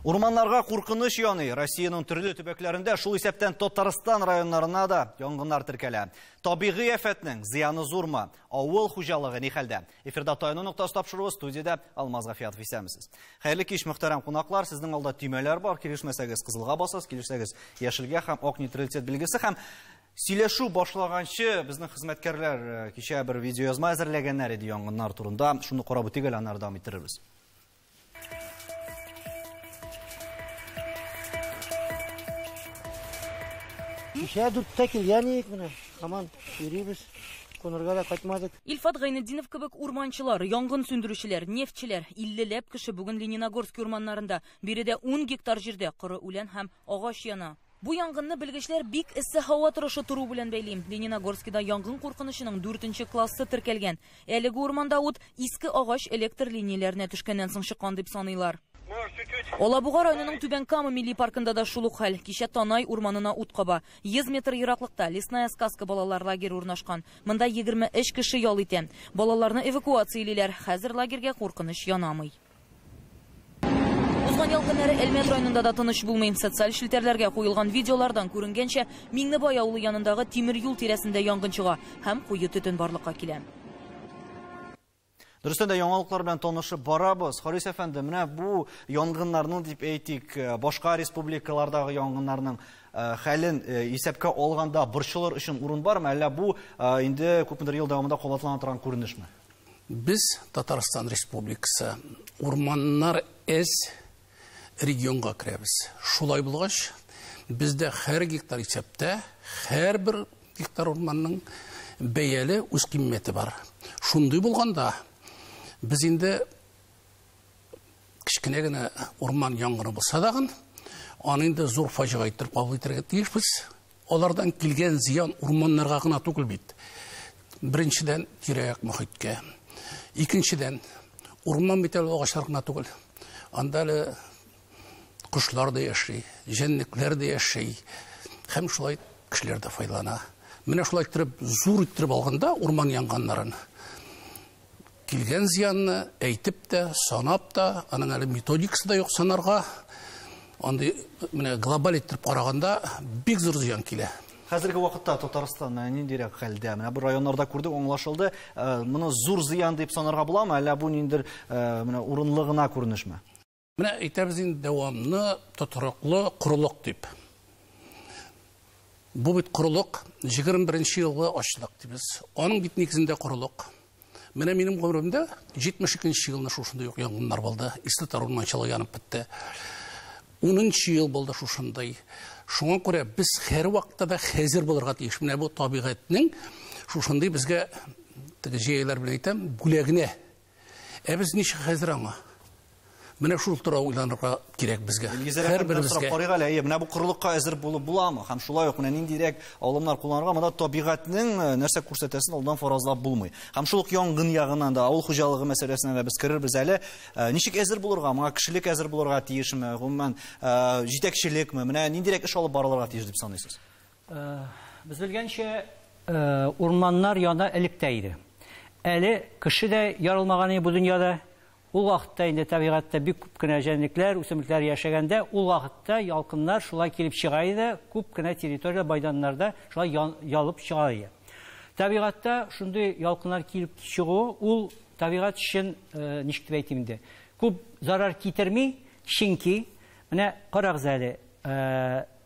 Урманнарга куркыныч яный. Россиянең төрле төбәкләрендә, шул исәптән Татарстан районнарына да янгыннар теркәлә. Табигый афәтнең зыяны зурмы? Авыл хуҗалыгы ни хәлдә? Эфирда «Таяну ноктасы» тапшыруы, студиядә Алмаз Гафиятов. Исәнмесез. Хәерле кич, мөхтәрәм кунаклар. Сезнең алда төймәләр бар. Килешмәсәгез кызылга басасыз, килешсәгез яшелгә һәм ак нейтралитет билгесе. Һәм сөйләшү башлаганчы безнең хезмәткәрләр кичә бер видеоязма әзерләгәннәр иде янгыннар турында. Шуны карап үтик әле, аннары дәвам иттерербез. Кичә 4-тә килгән идек менә, һаман йөрибез, кунырга да кайтмадык. Илфат Гайнетдинов кебек урманчылар, янгын сүндерүчеләр, нефтьчеләр, 50ләп кеше бүген Лениногорск урманнарында. Биредә 10 гектар җирдә коры үлән һәм агач яна. Бу янгынны белгечләр бик эссе һава торышы тору белән бәйли. Лениногорскида янгын куркынычының 4нче классы теркәлгән. Әлеге урманда ут иске агач электр линияләренә төшкәннән соң чыккан дип саныйлар. Алабуга районының Түбән Кама милли паркында да шул ук хәл. Кичә Танай урманына ут каба. 100 метр ераклыкта Лесная сказка балалар лагере урнашкан. Монда 23 кеше ял итә. Балаларны эвакуациялиләр. Хәзер лагерьгә куркыныч янамый. Узган ял көннәре Әлмәт районында да тыныч булмый. Социаль челтәрләргә куелган видеолардан күренгәнчә, Миңнебай авылы янындагы тимер юл тирәсендә янгын чыга һәм куе төтен барлыкка килә. Дөрестән дә яңалыклар белән танышып барабыз. Харис әфәнде, менә бу янгыннарның дип әйтик, башка республикалардагы янгыннарның хәлен исәпкә алганда борчылыр өчен урын бармы? Әллә бу инде күпмедер ел дәвамында кабатлана торган күренешме? Без Татарстан Республикасы урманнар эз регионга керәбез. Шулай булгач, бездә һәр гектар исәптә һәрбер гектар урманның бәяле үз кыйммәте бар. Шундый булганда без инде кечкенә генә урман янгыны булса дагын, аны инде зур фаҗига итеп кабул итәргә тиешбез. Алардан килгән зыян урманнарга гына түгел бит. Беренчедән, тирә-як мохиткә. Икенчедән, урман бит әле агачлар гына түгел. Анда әле кошлар да яши, җәнлекләр дә яши. Һәм шулай кешеләр дә файдалана. Менә шулай иттереп, зур иттереп алганда урман янганнарын килгән зыянны әйтеп тә, санап та, аның әле методикасы да юк санарга. Андый менә глобаль иттереп караганда бик зур зыян килә. Хәзерге вакытта Татарстан ниндирәк хәлдә? Менә бу районнарда күрдек, аңлашылды. Моны зур зыян дип санарга буламы, әллә бу ниндидер менә урынлы гына күренешме? Менә әйтәбез инде дәвамны тотрыклы корылык дип. Бу бит корылык 21 елгы ачлык дибез. Аның бит нигезендә корылык. Менә минем гомеремдә 72 елны шушындый ук янгыннар булды. Истатар урманчылыгы янып бетте. 10 ел булды шушындый. Шуңа күрә без һәр вакытта да хәзер булырга тиеш. Менә бу табигатьнең шушындый безгә теге җәяләр белән әйтәм, бүләгенә. Ә без ничек хәзер аңа? Менә шул турыда уйланырга кирәк безгә. Һәр беребезгә. Карыйк әле, әйе, менә бу корылыкка әзер булып буламы? Һәм шулай ук менә ниндирәк алымнар кулланырга, монда табигатьнең нәрсә күрсәтәсен алдан фаразлап булмый. Һәм шул ук янгын ягыннан да, авыл хуҗалыгы мәсьәләсенә дә без керербез әле. Ничек әзер булырга? Моңа кешелек әзер булырга тиешме? Гомумән, җитәкчелекме? Менә ниндирәк эш алып барылырга тиеш дип саныйсыз? Без белгәнчә, урманнар яна электә иде. Әле кеше дә ярылмаган иде бу дөньяда. Ул вакытта инде табигатьтә бик күп кенә җәнлекләр, үсемлекләр яшәгәндә, ул вакытта ялкыннар шулай килеп чыга иде, күп кенә территория майданнарда шулай ялып чыга иде. Табигатьтә шундый ялкыннар килеп чыгу, ул табигать өчен, ничек дип әйтим инде, күп зарар китерми, чөнки менә карагыз әле,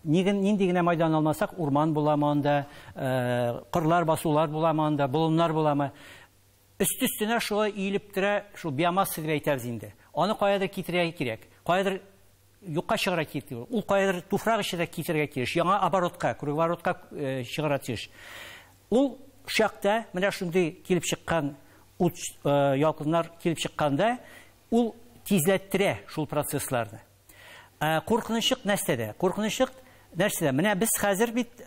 нинди генә майдан алмасак, урман буламы анда, кырлар, басулар буламы анда, болыннар буламы? Өст-өстенә шулай иелеп тора, шул биомасса дип әйтәбез инде. Аны каядыр китерергә кирәк, каядыр юкка чыгара кирәк. Ул каядыр туфрак эчендә китерергә тиеш, яңа оборотка, круговоротка чыгара тиеш. Ул чакта менә шундый килеп чыккан ут, ялкыннар килеп чыкканда, ул тизләттерә шул процессларны. Куркынычлык нәрсәдә? Куркынычлык нәрсәдә? Менә без хәзер бит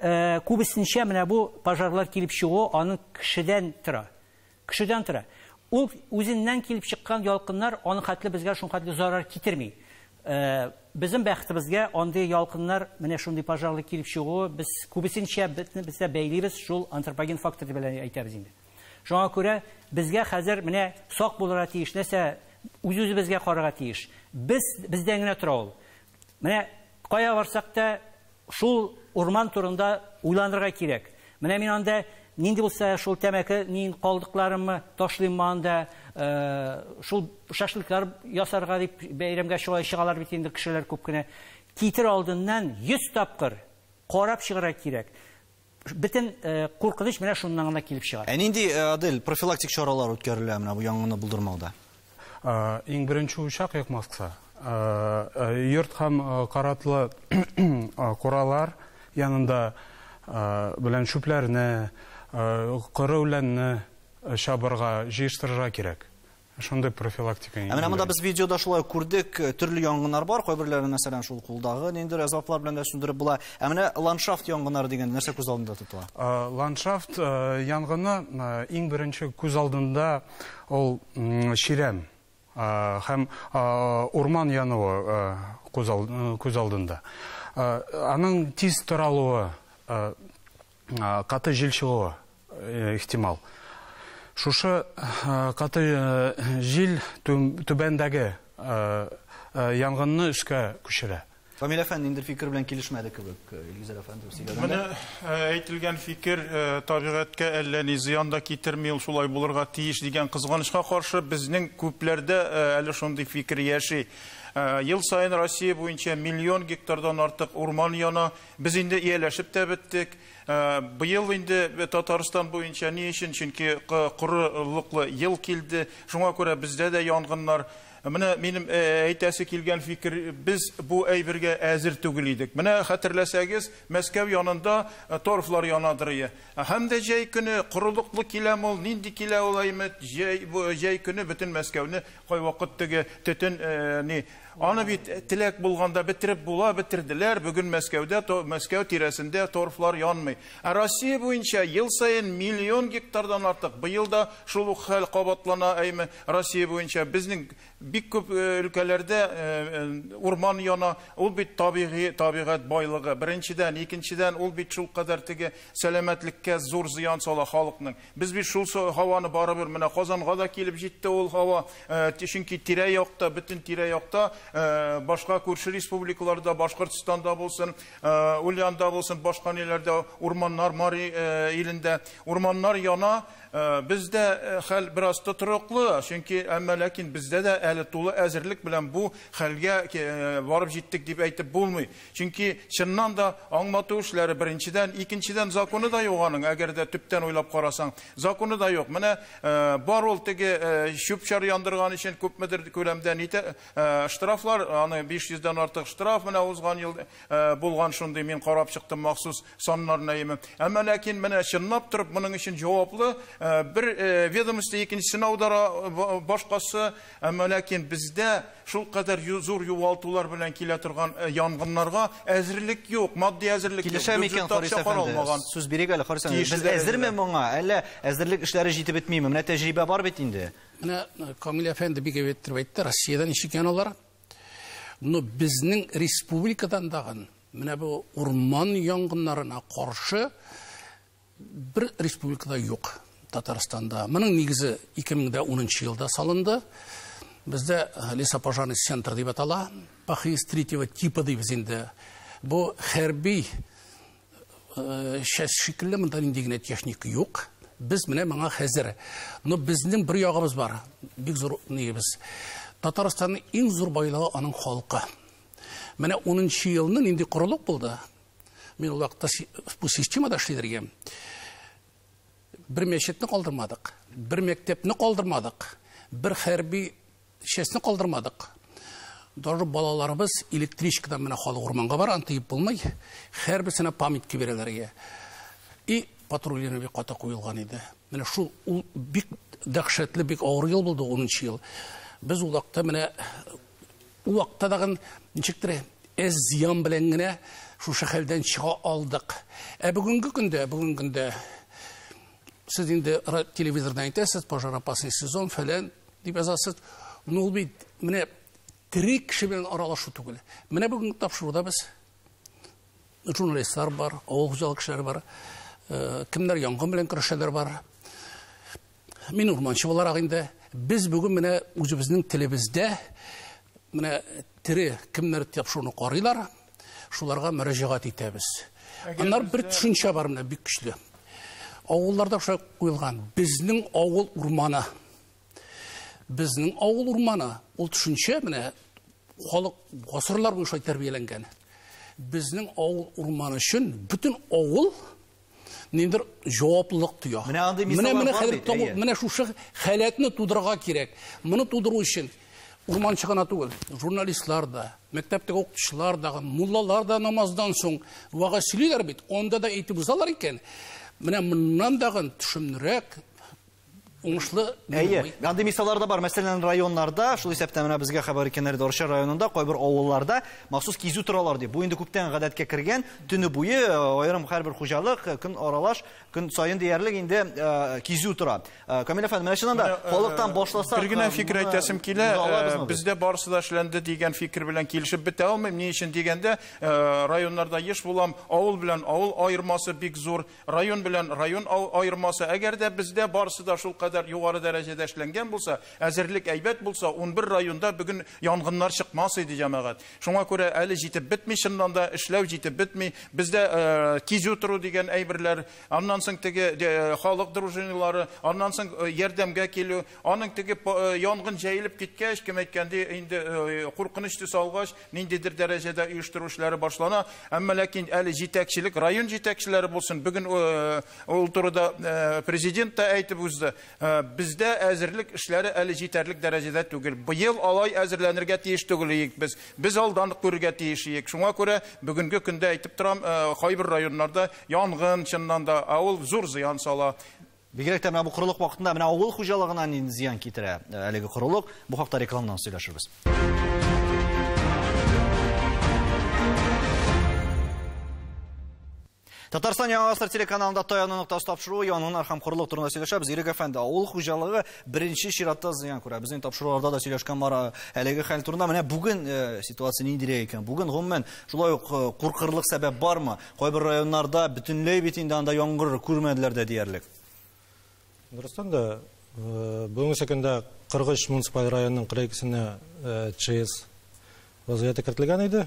күбесенчә менә бу пожарлар килеп чыгу аның кешедән тора. Кешедән тора. Ул үзеннән килеп чыккан ялкыннар аның хәтле безгә шул хәтле зарар китерми. Безнең бәхетебезгә андый ялкыннар, менә шундый пожарлы килеп чыгуы без күбесенчә без дә бәйлибез шул антропоген фактор дип әйтәбез инде. Шуңа күрә безгә хәзер менә сак булырга тиеш, нәрсә үз-үзебезгә карарга тиеш. Без бездән генә тора ул. Менә кая барсак та шул урман турында уйланырга кирәк. Менә мин анда нинди булса шул тәмәке нин калдыкларымны ташлыйм анда, шул шашлыклар ясарга дип бәйрәмгә шулай чыгалар бит инде кешеләр күп кенә. Китер алдыннан 100 тапкыр карап чыгарга кирәк. Бөтен куркыныч менә шуннан гына килеп чыга. Ә нинди, Адель, профилактик чаралар үткәрелә менә бу янгынны булдырмауда? Иң беренче учак якмаска. Йорт һәм каратлы куралар янында белән чүпләрне, коры үләнне чабырга, җыештырырга кирәк. Шундый профилактика. Ә менә монда без видеода шулай күрдек, төрле янгыннар бар, кайберләре мәсәлән шул кулдагы ниндидер әсбаплар белән дә сүндереп була. Ә менә ландшафт янгыннары дигән нәрсә күз алдында тотыла? Ландшафт янгыны иң беренче күз алдында ул чирәм һәм урман януы күз алдында. Аның тиз таралуы, каты җил чыгуы ихтимал. Шушы каты җил түбәндәге янгынны өскә күчерә. Камил әфәнде инде фикер белән килешмәде кебек, Илгизәр әфәнде сөйләгәндә. Менә әйтелгән фикер табигатькә әллә ни зыян да китерми, ул шулай булырга тиеш дигән кызганычка каршы безнең күпләрдә әле шундый фикер яши. Ел саен Россия буенча миллион гектардан артык урман яна. Без инде ияләшеп тә беттек. Быел инде Татарстан буенча ни өчен? Чөнки корылыклы ел килде. Шуңа күрә бездә дә янгыннар. Менә минем әйтәсе килгән фикер, без бу әйбергә әзер түгел идек. Менә хәтерләсәгез, Мәскәү янында торфлар янадыр. Һәм дә җәй көне корылыклы киләме ул, нинди килә ул әйме, җәй көне бөтен Мәскәүне кайвакыт теге төтен ни. Аны бит теләк булганда бетереп була, бетерделәр. Бүген Мәскәүдә, Мәскәү тирәсендә торфлар янмый. Ә Россия буенча ел саен миллион гектардан артык. Быел да шул ук хәл кабатлана әйме Россия буенча. Безнең бик күп өлкәләрдә урман яна. Ул бит табигый, табигать байлыгы. Беренчедән, икенчедән, ул бит шул кадәр теге сәламәтлеккә зур зыян сала халыкның. Без бит шул һаваны барыбер менә Казанга да килеп җитте ул һава. Чөнки тирә-якта, бөтен тирә-якта башка күрше республикаларда, Башкортстанда булсын, Ульянда булсын, башка ниләрдә урманнар, Мари илендә урманнар яна. Бездә хәл бераз тотрыклы, чөнки әмма ләкин бездә дә әле тулы әзерлек белән бу хәлгә барып җиттек дип әйтеп булмый. Чөнки чыннан да аңлату эшләре беренчедән, икенчедән законы да юк аның, әгәр дә төптән уйлап карасаң, законы да юк. Менә бар ул теге чүп-чар яндырган өчен күпмедер күләмдә нитә штрафлар, аны 500дән артык штраф менә узган ел булган шундый, мин карап чыктым махсус саннарны әйме. Әмма ләкин менә чынлап торып моның өчен җаваплы бер ведомство икенчесенә аудара башкасы, әмма ләкин бездә шул кадәр зур югалтулар белән килә торган янгыннарга әзерлек юк, матди әзерлек юк. Килешә микән, Харис әфәнде? Сүз бирик әле, Харис әфәнде. Без әзерме моңа? Әллә әзерлек эшләре җитеп бетмиме? Менә тәҗрибә бар бит инде. Менә Камил әфәнде бик әйбәт әйтте, Россиядән ничек яналар? Но безнең республикадан дагын менә бу урман янгыннарына каршы бер республикада юк. Татарстанда. Моның нигезе 2010 елда салынды. Бездә лесопожарный центр дип атала. ПХИС третьего типа дибез инде. Бу хәрби часть шикелле, монда нинди генә техника юк. Без менә моңа хәзер. Но безнең бер ягыбыз бар. Бик зур нигебез. Татарстанның иң зур байлыгы аның халкы. Менә 10 елны нинди корылык булды? Мин ул вакытта бу системада эшлидергән. Бер мәчетне калдырмадык, бер мәктәпне калдырмадык, бер хәрби частьне калдырмадык. Даже балаларыбыз электричкадан менә халык урманга бара, аны тыеп булмый. Һәрберсенә памятка бирәләр. И патрульләрне бик каты куелган иде. Менә шул ул бик дәһшәтле, бик авыр ел булды 10 ел. Без ул вакытта менә ул вакытта дагын ничектер әз зыян белән генә шушы хәлдән чыга алдык. Ә бүгенге көндә сез инде телевизордан әйтәсез, пожароопасный сезон фәлән дип язасыз. Но ул бит менә тере кеше белән аралашу түгел. Менә бүгенге тапшыруда без журналистлар бар, авыл хуҗалык кешеләре бар, кемнәр янгын белән көрәшәләр бар. Мин урманчы буларак инде без бүген менә үзебезнең телебездә Менә тере кемнәр тапшыруны карыйлар, шуларга мөрәҗәгать итәбез. Аннары бер төшенчә бар менә бик көчле. Авылларда шулай куелган безнең авыл урманы. Безнең авыл урманы ул төшенчә менә халык гасырлар буе шулай тәрбияләнгән. Безнең авыл урманы өчен бөтен авыл ниндидер җаваплылык тоя. Менә андый мисаллар бар бит. Менә шушы халәтне тудырырга кирәк. Моны тудыру өчен урманчы гына түгел, журналистлар да, мәктәптәге укытучылар да, муллалар да намаздан соң вәгазь сөйлиләр бит. Анда да әйтеп узалар икән. Менә моннан дагын төшемнерәк уңышлы. Әйе, андый мисаллар да бар. Мәсәлән, районнарда, шул исәптән менә безгә хәбәр иткәннәр, Арча районында кайбер авылларда махсус кизү торалар дип. Бу инде күптән гадәткә кергән, төне буе аерым һәрбер хуҗалык көн аралаш, көн саен диярлек инде кизү тора. Камил әфәнде, менә чыннан да халыктан башласак, бер генә фикер әйтәсем килә, бездә барысы да эшләнде дигән фикер белән килешеп бетә алмыйм. Ни өчен дигәндә, районнарда еш булам, авыл белән авыл аермасы бик зур, район белән район аермасы. Әгәр дә бездә барысы да шул кадәр югары дәрәҗәдә эшләнгән булса, әзерлек әйбәт булса, 11 районда бүген янгыннар чыкмас иде, җәмәгать. Шуңа күрә әле җитеп бетми, чыннан да эшләү җитеп бетми. Бездә кизү тору дигән әйберләр, аннан соң теге халык дружиналары, аннан соң ярдәмгә килү, аның теге янгын җәелеп киткәч, кем әйткәндә, инде куркыныч төс алгач, ниндидер дәрәҗәдә оештыру эшләре башлана. Әмма ләкин әле җитәкчелек, район җитәкчеләре булсын, бүген ул турыда президент та әйтеп узды. Бездә әзерлек эшләре әле җитәрлек дәрәҗәдә түгел. Быел алай әзерләнергә тиеш түгел идек без. Без алдан күрергә тиеш идек. Шуңа күрә бүгенге көндә әйтеп торам, кайбер районнарда янгын чыннан да авыл зур зыян сала. Бигрәк тә менә бу корылык вакытында менә авыл хуҗалыгына нинди зыян китерә әлеге корылык. Бу хакта рекламадан сөйләшербез. Татарстан Яңа Гасыр телеканалында Таяну ноктасы тапшыруы янгыннар һәм корылык турында сөйләшәбез. Ирек әфәнде, авыл хуҗалыгы беренче чиратта зыян күрә. Безнең тапшыруларда да сөйләшкән бар әлеге хәл турында. Менә бүген ситуация ниндирәк икән? Бүген гомумән шулай ук куркырлык сәбәп бармы? Кайбер районнарда бөтенләй бит инде анда яңгыр күрмәделәр дә диярлек. Дөрестән дә, бүгенге көндә 43 муниципаль районның 42-сенә ЧС вазгыяте кертелгән иде.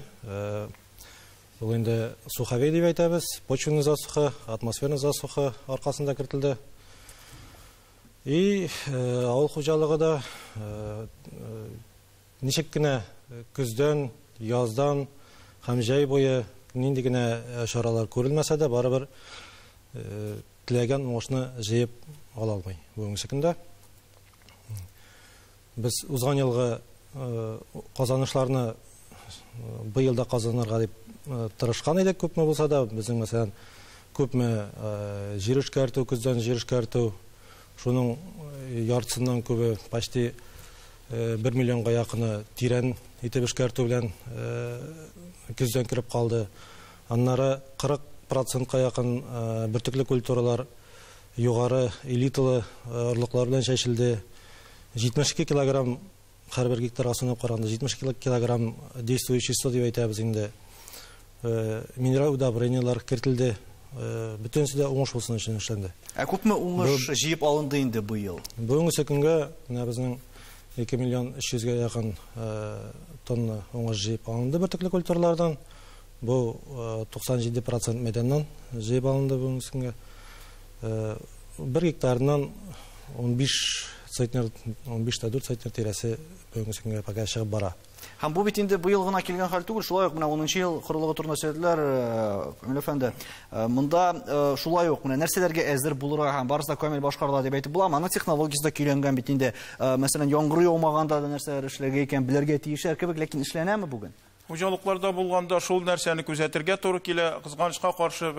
Ул инде суховей дип әйтәбез, почвенный засуха, атмосферный засуха аркасында кертелде. И авыл хуҗалыгы да ничек кенә көздән, яздан һәм җәй буе нинди генә чаралар күрелмәсә дә, барыбер теләгән уңышны җыеп ала алмый бүгенге көндә. Без узган елгы казанышларны быел да казанырга дип тырышкан идек, күпме булса да, безнең мәсәлән күпме җир эшкәртү, көздән җир эшкәртү, шуның яртысыннан күбе, почти 1 миллионга якыны тирән итеп эшкәртү белән көздән кереп калды. Аннары 40%-ка якын бөртекле культуралар югары элиталы орлыклар белән чәчелде. 72 килограмм һәрбер гектарга санап караганда 72 килограмм действующий вещество дип әйтәбез инде. Минераль удобрениелар кертелде. Бөтенесе дә уңыш булсын өчен эшләнде. Ә күпме уңыш җыеп алынды инде быел? Бүгенге көнгә менә безнең 2 миллион 300-гә якын тонна уңыш җыеп алынды бөртекле культуралардан. Бу 97% мәйданнан җыеп алынды бүгенге көнгә. Бер гектарыннан 15 центнер, 15,4 центнер тирәсе бүгенге көнгә пока чыгып бара. Һәм бу бит инде быел гына килгән хәл түгел, шулай ук менә 10 ел корылыгы турында сөйләделәр, Камил әфәнде. Монда шулай ук менә нәрсәләргә әзер булырга һәм барысы да камил башкарыла дип әйтеп була. Моның технологиясе дә көйләнгән бит инде. Мәсәлән, яңгыр яумаганда да нәрсәләр эшләргә икән белергә тиешләр кебек, ләкин эшләнәме бүген? Хуҗалыкларда булганда шул нәрсәне күзәтергә туры килә. Кызганычка каршы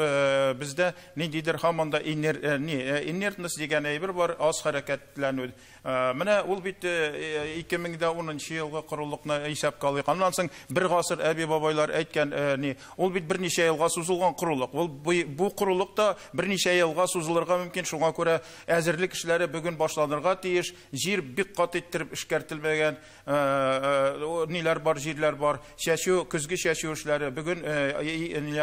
бездә ниндидер һаман да инертность дигән әйбер бар, аз хәрәкәтләнү. Менә ул бит 2010 елгы корылыкны исәпкә алыйк. Аннан соң бер гасыр әби-бабайлар әйткән, ул бит берничә елга сузылган корылык. Ул бу корылык та берничә елга сузылырга мөмкин. Шуңа күрә әзерлек эшләре бүген башланырга тиеш. Җир бик каты иттереп эшкәртелмәгән, ниләр бар, җирләр бар. Чәчү, көзге чәчү эшләре. Бүген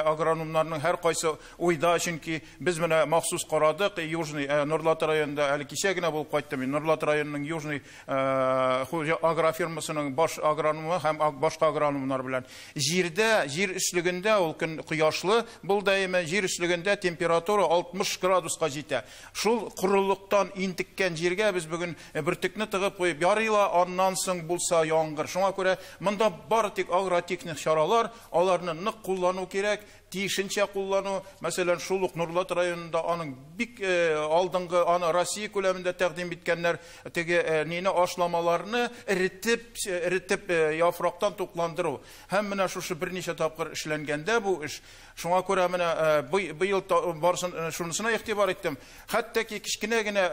агрономнарның һәркайсы уйда, чөнки без менә махсус карадык, Южный Нурлат районында әле кичә генә булып кайттым мин. Нурлат районының Южный агрофирмасының баш агрономы һәм башка агрономнар белән. Җирдә, җир өслегендә ул көн кояшлы булды, әмма җир өслегендә температура 60 градуска җитә. Шул корылыктан интеккән җиргә без бүген бөртекне тыгып куеп, ярыйла аннан соң булса яңгыр. Шуңа күрә монда бары тик агротехник чаралар, аларны нык куллану кирәк, тиешенчә куллану. Мәсәлән, шул ук Нурлат районында аның бик алдынгы, аны Россия күләмендә тәкъдим иткәннәр, теге нине ашламаларны эретеп яфрактан тукландыру. Һәм менә шушы берничә тапкыр эшләнгәндә бу эш. Шуңа күрә менә быел барысын шунысына игътибар иттем. Хәтта ки кечкенә генә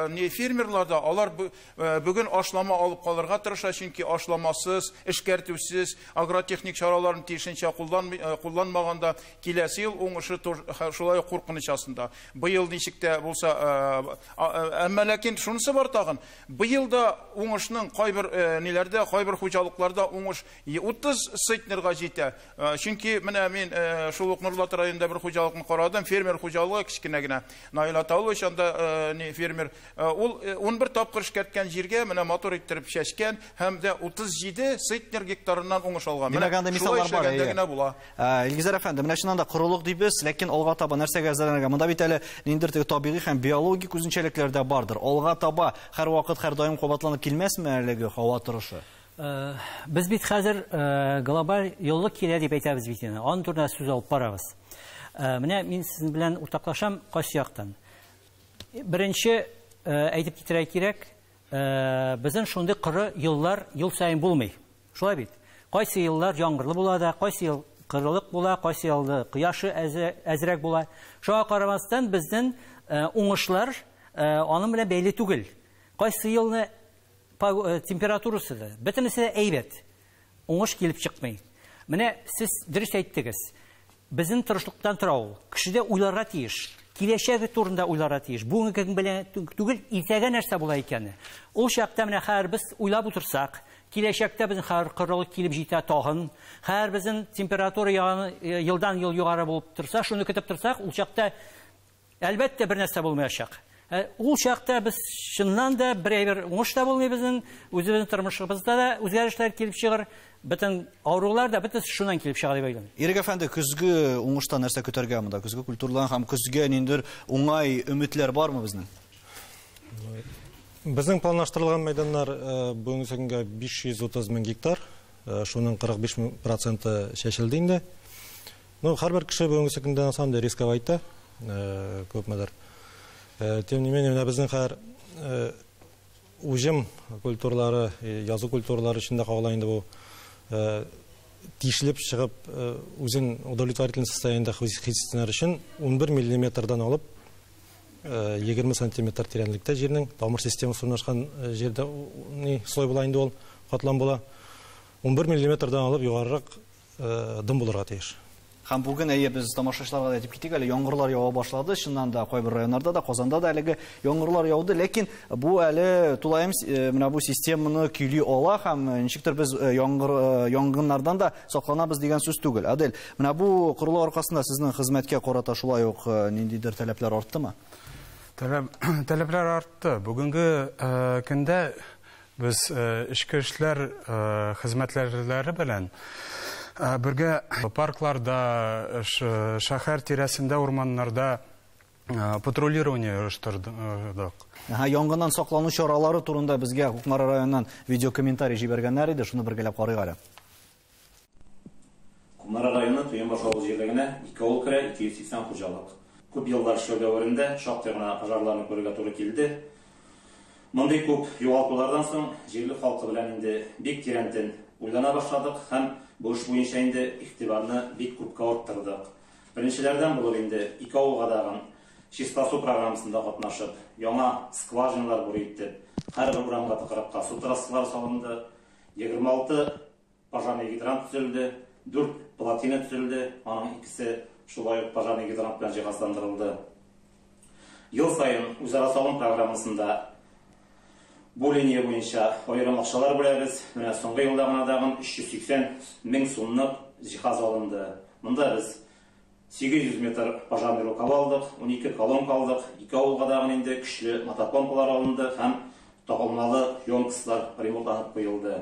не фермерларда алар бүген ашлама алып калырга тырыша, чөнки ашламасыз, эшкәртүсез, агротехник чараларын тиешенчә кулланмаганда киләсе ел уңышы шулай ук куркыныч астында. Быел ничек тә булса, әмма ләкин шунысы бар тагын. Быел да уңышның кайбер ниләрдә, кайбер хуҗалыкларда уңыш 30 центнерга җитә. Чөнки менә мин шул ук Нурлат районында бер хуҗалыкны карадым, фермер хуҗалыгы кечкенә генә. Наил Атаулович анда не фермер, ул 11 тапкыр эшкәрткән җиргә менә матур иттереп чәчкән һәм дә 37 центнер гектарыннан уңыш алган. Димәк, анда мисаллар бар, эшләгәндә генә була. Илгизәр әфәнде, менә чыннан да корылык дибез, ләкин алга таба нәрсәгә әзерләнергә? Монда бит әле ниндидер теге табигый һәм биологик үзенчәлекләр дә бардыр. Алга таба һәрвакыт, һәрдаим кабатланып килмәсме әлеге һава торышы? Без бит хәзер глобаль еллык килә дип әйтәбез бит инде. Аның турында сүз алып барабыз. Менә мин сезнең белән уртаклашам кайсы яктан. Беренче әйтеп китерә кирәк, безнең шундый коры еллар ел саен булмый. Шулай бит. Кайсы еллар яңгырлы була да, кайсы ел кырылык була, кайсы елда кояшы әзрәк була. Шуңа карамастан безнең уңышлар аның белән бәйле түгел. Кайсы елны температурасы да, бөтенесе дә әйбәт. Уңыш килеп чыкмый. Менә сез дөрес әйттегез. Безнең тырышлыктан тора ул. Кеше дә уйларга тиеш. Киләчәге турында уйларга тиеш. Бүгенге көн белән түгел, иртәгә нәрсә була икәне. Ул чакта менә хәзер без уйлап утырсак, киләчәктә безнең хәзер корылык килеп җитә тагын, хәзер безнең температура елдан ел югары булып торса, шуны көтеп торсак, ул чакта әлбәттә бер нәрсә булмаячак. Ул чакта без чыннан да бер әйбер уңыш та булмый безнең, үзебезнең тормышыбызда да үзгәрешләр килеп чыгар, бөтен авырулар да бөтен шуннан килеп чыга дип уйлыйм. Ирек әфәнде, көзге уңышта нәрсә көтәргә монда? Көзге культуралар һәм көзгә ниндидер уңай өметләр бармы безнең? Безнең планлаштырылган мәйданнар бүгенге көнгә 530 мең гектар, шуның 45% чәчелде инде. Ну, һәрбер кеше бүгенге көндә на самом деле рисковать итә, күпмедер. Тем не менее, менә безнең хәзер уҗым культуралары, язу культуралары эчендә кагыла инде бу тишелеп чыгып, үзен удовлетворительный состояниедә хис итсеннәр өчен 11 миллиметрдан алып 20 сантиметр тирәнлектә җирнең тамыр системасы урнашкан җирдә ни слой була инде ул, катлам була. 11 миллиметрдан алып югарырак дым булырга тиеш. Һәм бүген әйе без тамашачыларга да әйтеп китик әле, яңгырлар ява башлады. Чыннан да кайбер районнарда да, Казанда да әлеге яңгырлар яуды, ләкин бу әле тулаем менә бу системаны көйли ала һәм ничектер без янгыннардан да сакланабыз дигән сүз түгел. Адель, менә бу корылык аркасында сезнең хезмәткә карата шулай ук ниндидер таләпләр арттымы? Таләпләр артты. Бүгенге көндә без эчке эшләр хезмәтләре белән бергә паркларда, шәһәр тирәсендә, урманнарда патрулирование оештырдык. Янгыннан саклану чаралары турында безгә Кукмара районыннан видеокомментарий җибәргәннәр иде, шуны бергәләп карыйк әле. Кукмара районы Туембаш авыл җирлегенә 2 авыл керә, 280 хуҗалык. Күп еллар эшләү дәверендә шактый гына пожарларны күрергә туры килде. Мондый күп югалтулардан соң җирлек халкы белән инде бик тирәнтен уйлана башладык һәм бу эш буенча инде игътибарны бик күпкә арттырдык. Беренчеләрдән булып инде 2 авылга дагы чиста су программасында катнашып, яңа скважиналар бур итеп, һәрбер урамга тыкрыкка су трассалары салынды, 26 пожарный гидрант төзелде, 4 плотина төзелде, аның икесе шулай ук пожарный гидрант белән җиһазландырылды. Ел саен үзара салым программасында Бу линия буенча аерым акчалар бүләбез. Менә соңгы елда гына тагын 380 мең сумлык җиһаз алынды. Монда без 800 метр пожарный рукава алдык, 12 колонка алдык, ике авылга тагын инде көчле мотопомпалар алынды һәм тагылмалы емкостьлар ремонтланып куелды.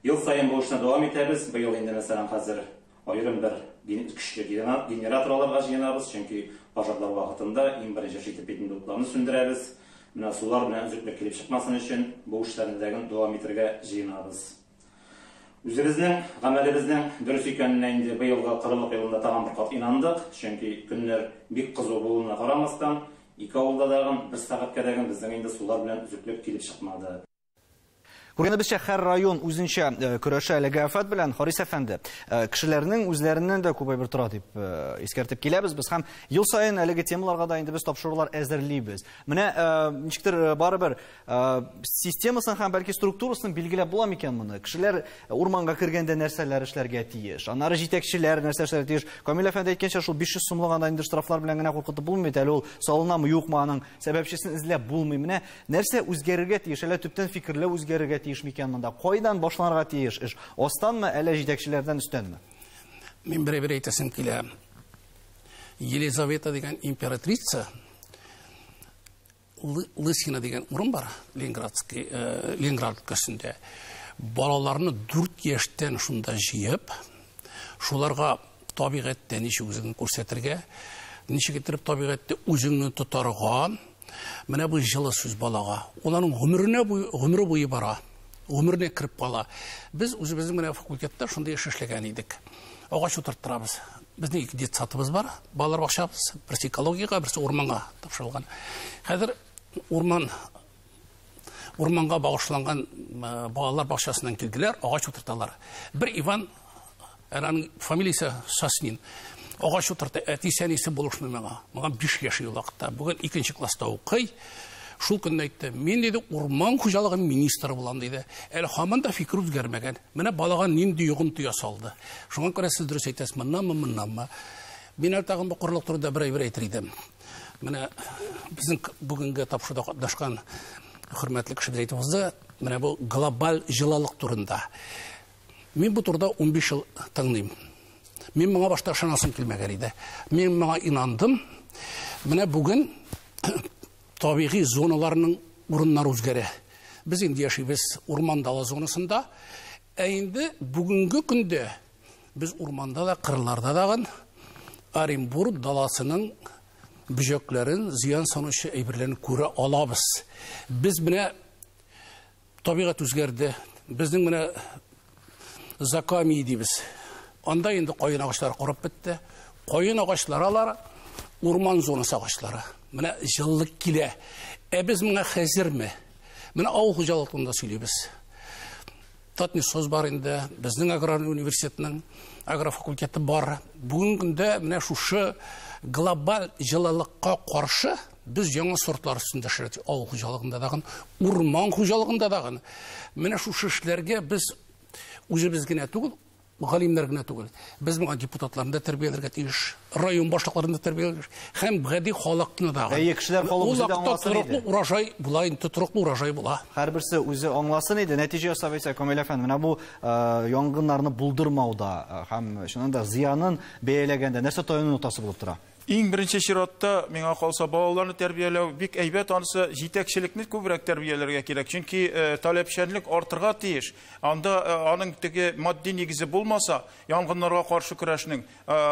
Ел саен бу эшне дәвам итәбез. Быел инде, мәсәлән, хәзер аерым бер көчле генератор алырга җыенабыз, чөнки пожарлар вакытында иң беренче эш итеп бит инде утларны сүндерәбез. Менә сулар белән өзеклек килеп чыкмасын өчен бу эшләрне дә дәвам итәргә җыенабыз. Үзебезнең гамәлебезнең дөрес икәненә инде быелгы кырылык елында тагын бер кат инандык, чөнки көннәр бик кызу булуына карамастан, ике авылда дагын бер сәгатькә дә безнең инде сулар белән өзеклек килеп чыкмады. Күргәнебезчә, һәр район үзенчә көрәшә әлеге афәт белән. Харис әфәнде, кешеләрнең үзләреннән дә күп әйбер тора дип искәртеп киләбез без һәм ел саен әлеге темаларга да инде без тапшырулар әзерлибез. Менә ничектер барыбер системасын һәм бәлки структурасын билгеләп була микән моны? Кешеләр урманга кергәндә нәрсәләр эшләргә тиеш? Аннары җитәкчеләр нәрсә эшләргә тиеш? Камил әфәнде әйткәнчә, шул 500 сумлык анда инде штрафлар белән генә куркытып булмый бит әле, ул салынамы, юкмы, аның сәбәпчесен эзләп булмый. Менә нәрсә үзгәрергә тиеш? Әллә төптән фикерләү үзгәрергә тиеш микән монда? Кайдан башланырга тиеш эш? Астанмы, әллә җитәкчеләрдән өстәнме? Мин бер-бер әйтәсем килә. Елизавета дигән императрица, Лысина дигән урын бар, Ленинградский, Ленинград өлкәсендә. Балаларны 4 яшьтән шунда җыеп, шуларга табигатьтә ничек үзеңне күрсәтергә, ничек итеп табигатьтә үзеңне тотарга, менә бу җылы сүз балага. Ул аның гомере буе бара, гомеренә кереп кала. Без үзебезнең менә факультетта шундый эш эшләгән идек. Агач утырттырабыз. Безнең ике детсадыбыз бар, балалар бакчабыз, берсе экологиягә, берсе урманга тапшырылган. Хәзер урманга багышланган балалар бакчасыннан килделәр, агач утырталар. Бер Иван, аның фамилиясе Соснин, агач утыртты, әтисе әнисе булышмый миңа. Миңа 5 яшь ул вакытта. Бүген 2 класста укый. Шул көнне әйтте, мин диде урман хуҗалыгы министры булам диде. Әле һаман да фикер үзгәрмәгән. Менә балага нинди йогынты ясалды. Шуңа күрә сез дөрес әйтәсез, моннанмы, моннанмы. Мин әле тагын бу корылык турында бер әйбер әйтер идем. Менә безнең бүгенге тапшыруда катнашкан хөрмәтле кешебез әйтеп узды, менә бу глобаль җылылык турында. Мин бу турыда 15 ел тыңлыйм. Мин моңа башта ышанасым килмәгән иде. Мин моңа инандым. Менә бүген табигый зоналарның урыннары үзгәрә. Без инде яшибез урман дала зонасында. Ә инде бүгенге көндә без урманда да, кырларда дагын Оренбург даласының бөҗәкләрен, зыян санаучы әйберләрен күрә алабыз. Без менә табигать үзгәрде. Безнең менә Закамий дибез. Анда инде каен агачлары корып бетте. Каен агачлары алар урман зонасы агачлары. Менә җылылык килә. Ә без моңа хәзерме? Менә авыл хуҗалыгы турында сөйлибез. Татнефтьсоз бар инде, безнең аграр университетның агрофакультеты бар. Бүгенге көндә менә шушы глобаль җылылыкка каршы без яңа сортлар өстендә эшләдек. Авыл хуҗалыгында дагын, урман хуҗалыгында дагын. Менә шушы эшләргә без үзебез генә түгел, галимнәр генә түгел. Без моңа депутатларны да тәрбияләргә тиеш, район башлыкларын да тәрбияләргә тиеш, һәм гади халыкны да. Әйе, кешеләр халык үзе дә аңласын иде. Тотрыклы урожай була, инде тотрыклы урожай була. Һәрберсе үзе аңласын иде. Нәтиҗә ясап әйтсәк, Камил әфәнде, менә бу янгыннарны булдырмауда һәм чыннан да зыянын бәяләгәндә нәрсә таяну ноктасы булып тора? Иң беренче чиратта миңа калса балаларны тәрбияләү бик әйбәт, анысы җитәкчелекне күбрәк тәрбияләргә кирәк. Чөнки таләпчәнлек артырга тиеш. Анда аның теге матди нигезе булмаса, янгыннарга каршы көрәшнең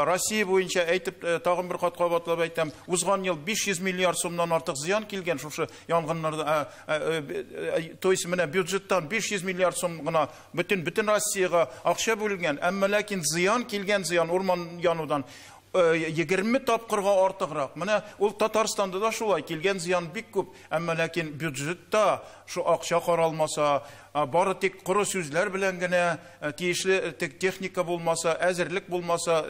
Россия буенча әйтеп тагын бер кат кабатлап әйтәм, узган ел 500 миллиард сумнан артык зыян килгән шушы янгыннарда, то есть менә бюджеттан 500 миллиард сум гына бөтен Россиягә акча бүленгән, әмма ләкин зыян килгән, зыян урман янудан 20 тапкырга артыграк. Менә ул Татарстанда да шулай килгән зыян бик күп, әмма ләкин бюджетта шу акча каралмаса, Бары тик коры сүзләр белән генә, тиешле техника булмаса, әзерлек булмаса,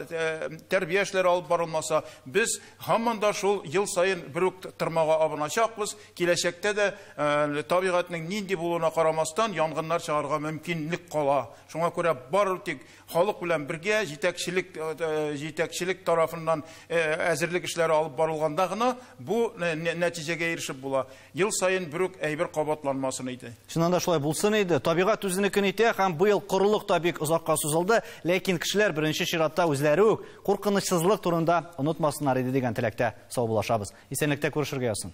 тәрбия эшләре алып барылмаса, без һаман да шул ел саен бер үк тырмага абыначакбыз. Киләчәктә дә табигатьнең нинди булуына карамастан янгыннар чыгарга мөмкинлек кала. Шуңа күрә бары тик халык белән бергә җитәкчелек тарафыннан әзерлек эшләре алып барылганда гына бу нәтиҗәгә ирешеп була. Ел саен бер үк әйбер кабатланмасын иде. Чыннан да шулай булсын иде. Табигать үзенекен итә һәм быел корылык та бик озакка сузылды, ләкин кешеләр беренче чиратта үзләре үк куркынычсызлык турында онытмасыннар иде дигән теләктә саубуллашабыз. Исәнлектә күрешергә язсын.